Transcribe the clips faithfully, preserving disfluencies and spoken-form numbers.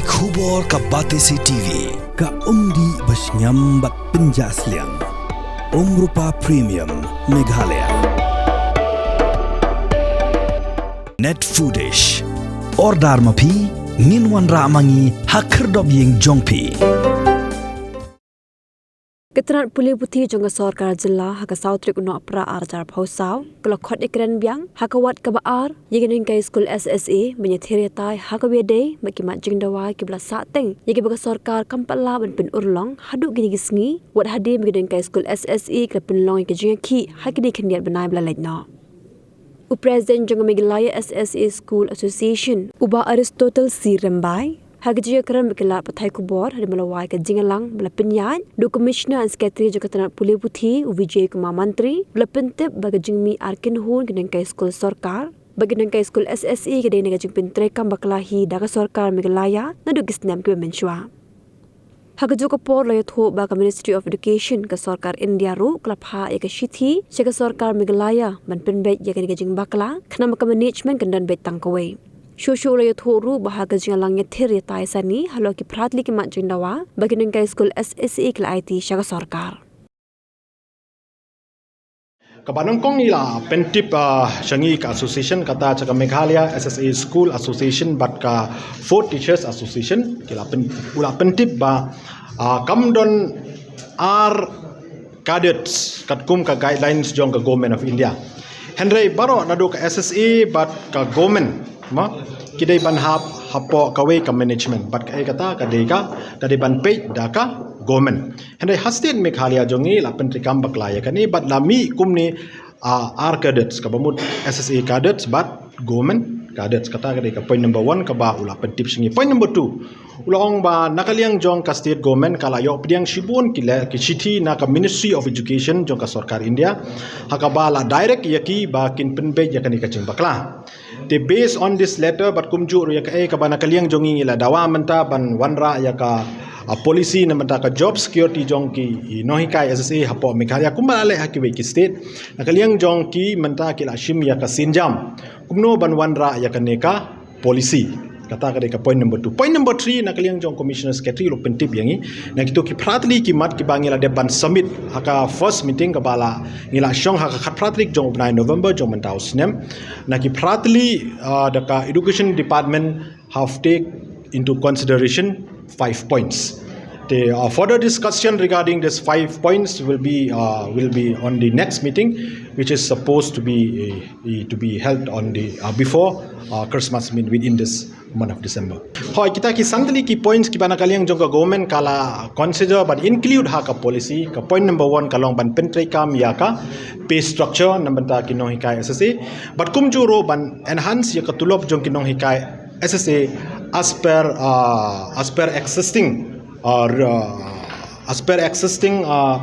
Khubor ka Batesi T V, ka umdih ba shngiam bad pynjah sliang. Umrupa Premium, Meghalaya. Net Foodish. Order ma phi, ngin wanrah ma ngi ha khyrdop ïing jong phi. Ka tnat pule puthi jong ka sorkar jylla ha ka saw tarik u Nohprah ar hajar arphew saw ka la khot ïakren biang ha ka wat kaba ar ïa ka nonghikai skul S S A ban ïathir ïatai ha kaba ïadei bad ki mat jingdawa kiba la sahteng ïa kiba ka sorkar kam pat lah ban pynurlong haduh kine ki sngi, wat hadien ba ka nonghikai skul S S A ka la pynlong ïa ka jingïakhih ha kine khyndiat bnai ba la leit noh. U President jong ka Meghalaya S S A School Association, u Bah Aristotle C Rymbai, ha ka jingïakren bad ki lad pathai khubor hadien ba la wai ka jingïalang ba la pynïaid da u Commissioner and Secretary jong ka tnat pule puthi, u Vijay Kumar Mantri, ba la pyntip ba ka jingmih ar kynhun ki nonghikai skul sorkar bad ki nonghikai skul S S A ka dei na ka jingpyntreikam bakla hi da ka sorkar Meghalaya naduh ki snem kiba mynshuwa. Ha kajuh ka por la ïathuh ba ka Ministry of Education ka sorkar India ruh ka la phah ïa ka shithi sha ka sorkar Meghalaya ban pynbeit ïa kane ka jingbakla, khnang ba ka management kan don beit tang kawei. Shuh shuh la ïathuh ruh ba ha ka jingïalang ïathir ïatai sani halor ki phra tylli ki mat jingdawa ba ki nonghikai skul S S A ki la aiti sha ka sorkar. Kaba nyngkong i la pyntip, ah, sha ngi ka association, kata sha ka Meghalaya S S A School Association bad ka Fourth Teachers Association, ki la pyn-, u la pyntip ba, ah, kam don ar cadets katkum ka guidelines jong ka Government of India. Hynrei baroh naduh ka S S A bad ka government, ma, ki dei ban hap hapoh kawei ka management, bad kaei kata ka dei ka, ka dei ban peit da ka government. Hynrei ha state Meghalaya jong ngi la pyntreikam bakla ïa kane bad la mih kumne, ah, ar cadets, kaba mut S S A cadets bad government cadets. Kata ka dei ka point number one kaba u la pyntip sha ngi. Point number two, u la ong ba na ka liang jong ka state government ka la ïoh pdiang shibun ki le, ki shithi na ka Ministry of Education jong ka sorkar India, ha kaba la direct ïa ki ba kin pynbeit ïa kane ka jingbakla. Te based on this letter bad kumjuh ruh ïa kaei kaba na ka liang jong ngi ngi la dawa mynta ban wanrah ïa ka, ah, policy na bynta ka job security jong ki, i, nonghikai S S A hapoh Meghalaya kumba la leh ha kiwei ki state. Na ka liang jong ki mynta ki la shim ïa ka sienjam kumno ban wanrah ïa kane ka policy. Kata ka dei ka point number two. Point number three, na ka liang jong Commissioner Secretary u la pyntip ïa ngi na kito ki phra tylli ki mat kiba ngi la dep ban submit ha ka first meeting kaba la ngi la shong ha ka khatphra tarik jong u bnai November jong mynta u snem. Na ki phra tylli, ah, da ka Education Department have take into consideration five points. The, uh, further discussion regarding these five points will be, uh, will be on the next meeting, which is supposed to be, uh, to be held on the, uh, before, uh, Christmas, I mean, within this month of December. Hooid, kita ki san tylli ki points kiba na ka liang jong ka government ka la consider ban include ha ka policy. Ka point number one ka long ban pyntreikam ïa ka pay structure na bynta ki nonghikai S S A. Bad kumjuh ruh ban enhance ïa ka tulop jong ki nonghikai S S A as per, uh, as per existing, uh, r-, uh, as per existing, uh,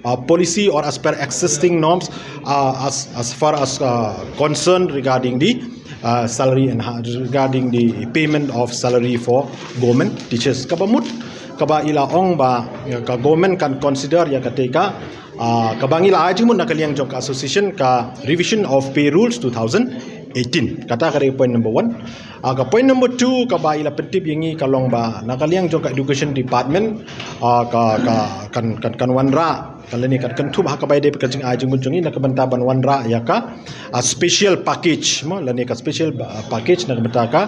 uh, policy or as per existing norms, uh, as, as far as, uh, concerned regarding the, uh, salary and ha-, regarding the payment of salary for government teachers. Kaba mut, kaba i la ong ba, ïa, ka government kan consider ïa kata ka, ah, kaba ngi la ai jingmut na ka liang jong ka association ka revision of pay rules two thousand eighteen. Kata ka dei point number one. Ah, ka point number two kaba i la pyntip ïa ngi ka long ba na ka liang jong ka education department, ah, ka, ka, kan, kan, kan wanrah, kan lane kan kynthup ha kaba ïadei bad ka jingai jingmut jong ngi na ka bynta ban wanrah ïa ka, ah, special package, mo, lane ka special, ah, package na ka bynta ka,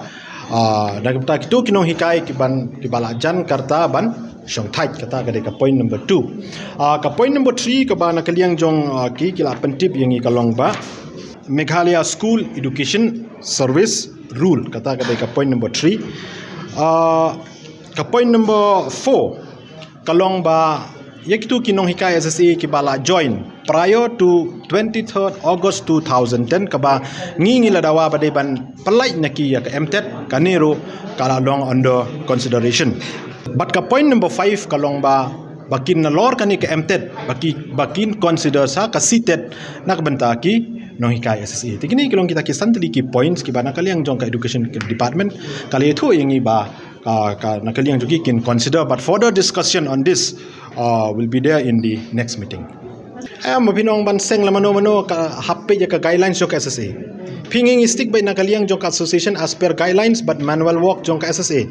ah, na ka bynta kito ki nonghikai kiban, kiba la jan karta ban shongthait. Kata ka dei ka point number two. Ah, ka point number three kaba na ka liang jong, ah, ki, ki la pyntip ïa ngi ka long ba Meghalaya School Education Service Rule. Kata ka dei ka point number three. Ah, ka point number four ka long ba ïa kito ki nonghikai S S A kiba la join prior to twenty-third August two thousand ten, kaba ngi, ngi la dawa ba dei ban pyllait na ki ïa ka M TET, kane ruh ka la long under consideration. Bad ka point number five ka long ba, ba kin nalor kane ka M TET, ba ki, ba kin consider sa ka C TET na ka bynta ki nonghikai S S A. Te kine ki long kita ki san tylli ki points kiba na ka liang jong ka education department ka la ïathuh ïa ngi ba ka, ka, na ka liang jong ki kin consider, but further discussion on this, uh, will be there in the next meeting. Em, ma phi nong ban seng la mano mano ka hap peit ïa ka guidelines jong ka S S A. Phi ngi ngi stick beit na ka liang jong ka association as per guidelines bad manual work jong ka S S A.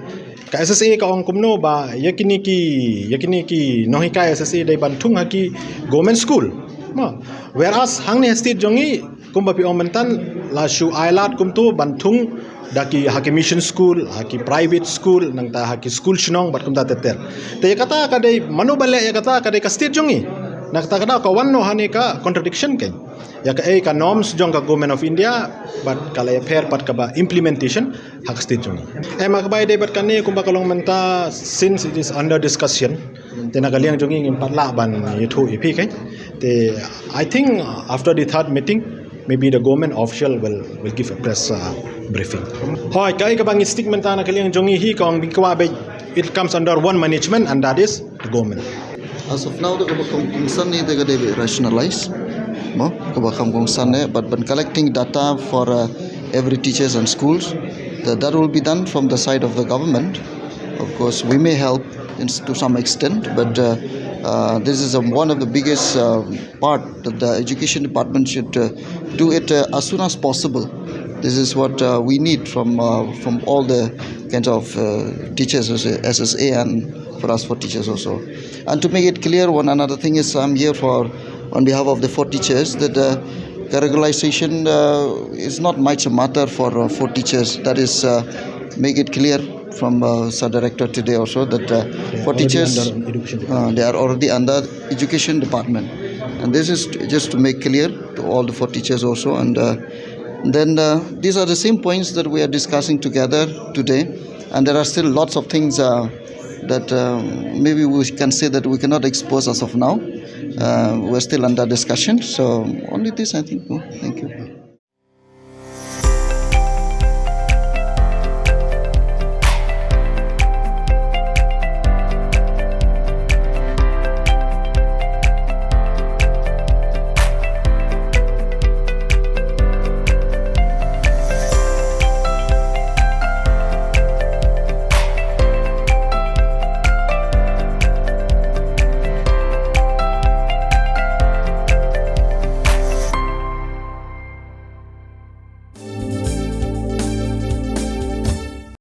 Ka S S A ka ong kumno ba ïa kine ki, ïa kine ki nonghikai S S A dei ban thung ha ki government school. Mo. Whereas hangne ha state jong ngi kumba phi ong mynta la shu ai lad kumto ban thung da ki ha ki mission school, ha ki private school, nangta ha ki school shnong bad kumta ter ter. Te ïa kata ka dei mano ba leh ïa kata ka dei ka state jong ngi. Na kata ka daw ka wan noh hangne ka contradiction kein. Ïa kaei ka norms jong ka Government of India bad ka la ïapher bad kaba implementation ha ka state jong ngi. Em, ha kaba ïadei bad kane kumba ka long mynta, since it is under discussion, te na ka liang jong ngi ngim pat lah ban ïathuh ïa phi kein. Te I think after the third meeting, maybe the government official will will give a press uh, briefing. Hooid, kaei kaba ngi stick mynta na ka liang jong ngi hi ka ong ba kwah ba it comes under one management, and that is the government. As of now, the kaba kongsan ni the kade rationalize. Mo, kaba kongsan ni, but when collecting data for uh, every teachers and schools, the, that will be done from the side of the government. Of course, we may help in, to some extent, but uh, uh, this is a, one of the biggest uh, part that the education department should uh, do it uh, as soon as possible. This is what uh, we need from uh, from all the kinds of uh, teachers, S S A, and for us for teachers also. And to make it clear, one another thing is I'm here for on behalf of the four teachers that uh, the regularization uh, is not much a matter for uh, four teachers. That is uh, make it clear from uh, sub director today also that uh, for teachers uh, they are already under education department, and this is just to make clear to all the four teachers also. And uh, then uh, these are the same points that we are discussing together today, and there are still lots of things uh, that uh, maybe we can say that we cannot expose as of now. Uh, we're still under discussion, so only this, I think. No? Thank you.